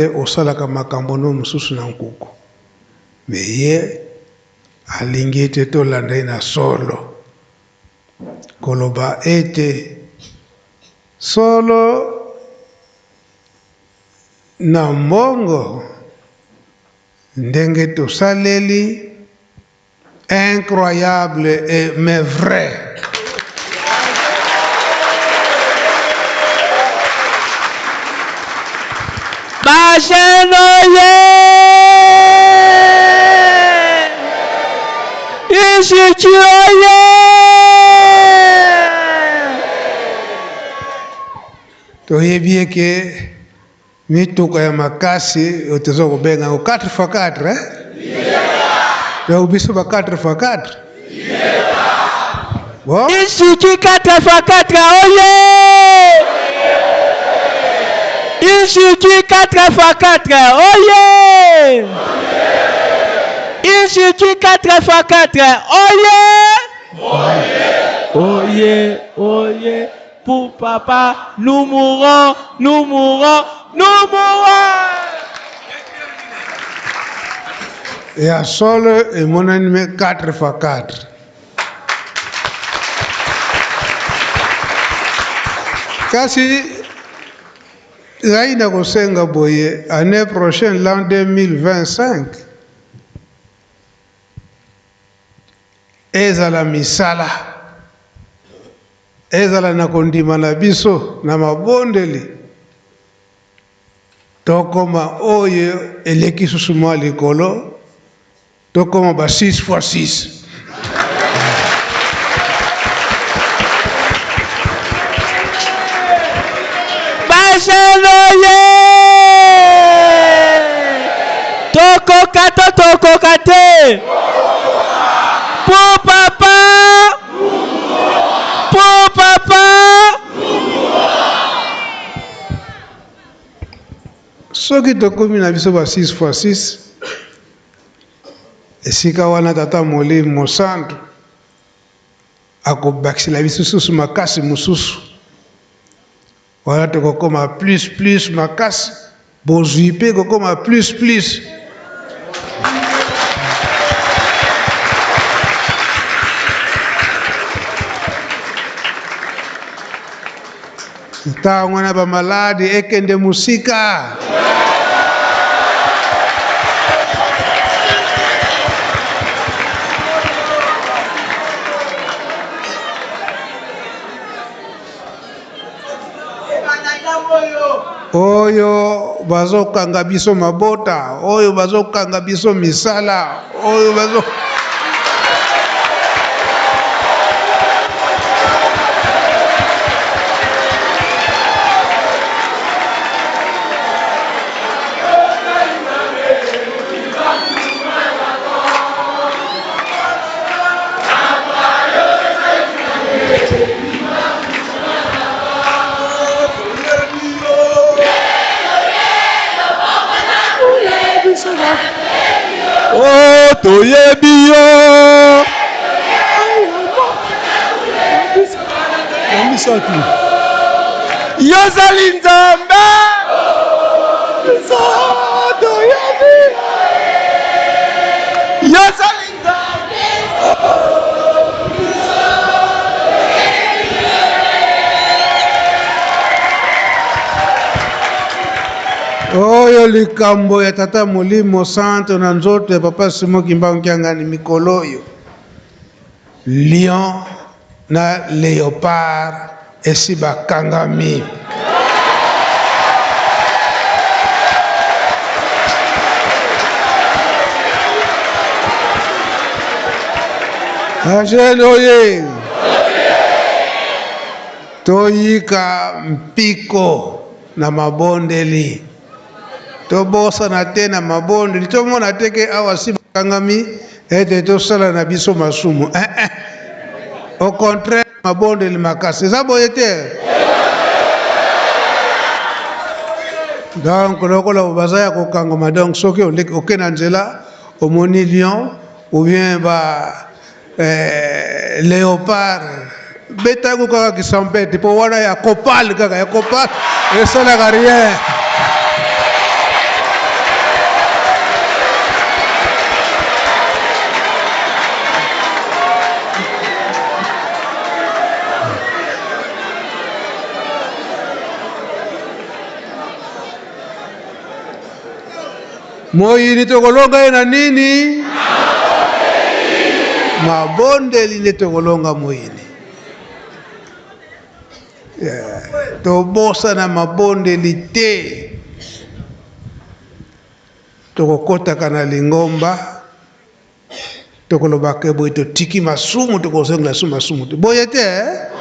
Osalaka makambo no mosusu na nkuku, mais ye alingi ete tolanda ye na solo, koloba ete solo na mbongo ndenge tosaleli incroyable et mais vrai. Ba-jeunes oye! Ijiji oye! Toyebi eke mituka ya makasi oyo toza kobenga yango 4 x 4 eh? Donc biso ba 4 x 4 bon. Ijiji 4 x 4 oye! Ijiji 4 x 4 oye! Ijiji 4 x 4 oye! Oye, oye, pour papa, nous mourrons, nous mourrons, nous mourrons! Ya solo emonani me 4 fois 4. Kasi ngai nakosenga boye année prochaine l'an 2025 ezala misala Ezala na kondima na biso na mabondeli, tokoma oyo eleki susu mwa likolo, tokoma ba 6 fois 6. Ba-jeunes oye! Tokoka to tokoka te? Pour papa! Pour papa! Soki tokomi na biso ba 6 fois 6, esika wana Tata Molimo Mosantu akobakisela biso susu makasi mosusu, wana tokokoma plus plus makasi, bozwi mpe ekokoma plus plus. Ntango na bamaladi ekende mosika. Oyo bazokanga biso mabota, oyo bazokanga biso misala, oyo bazo Oh, toyebi yo. Misato. Yo ozali Nzambe. Toyebi. Yo ozali Nzambe. Oyo likambo ya Tata Molimo Santo na nzoto ya Papa Simon Kimbangu Kiangani mikolo oyo, lion na leopard esi bakangami. Bajene oye! Toyika mpiko na mabondeli, tobosana te na mabondeli, tomona te ke awa si bakangami ete tosala na biso masumu. Eh, eh. Au contraire, mabondeli makasi eza boye te. Donc lokola baza ya kokangama, donc soki oke na nzela omoni lion ou bien ba eh, leopard, beta yango kaka kisampete, mpo wana ya kopal, kaka ya kopal esalaka rien. Moyini tokolonga ye na nini? Mabondeli nde tokolonga moyini. Tobosana mabondeli te. Tokokotaka na lingomba, tokolobaka boye, totiki masumu, tokozongela su masumu te. Boye te, eh?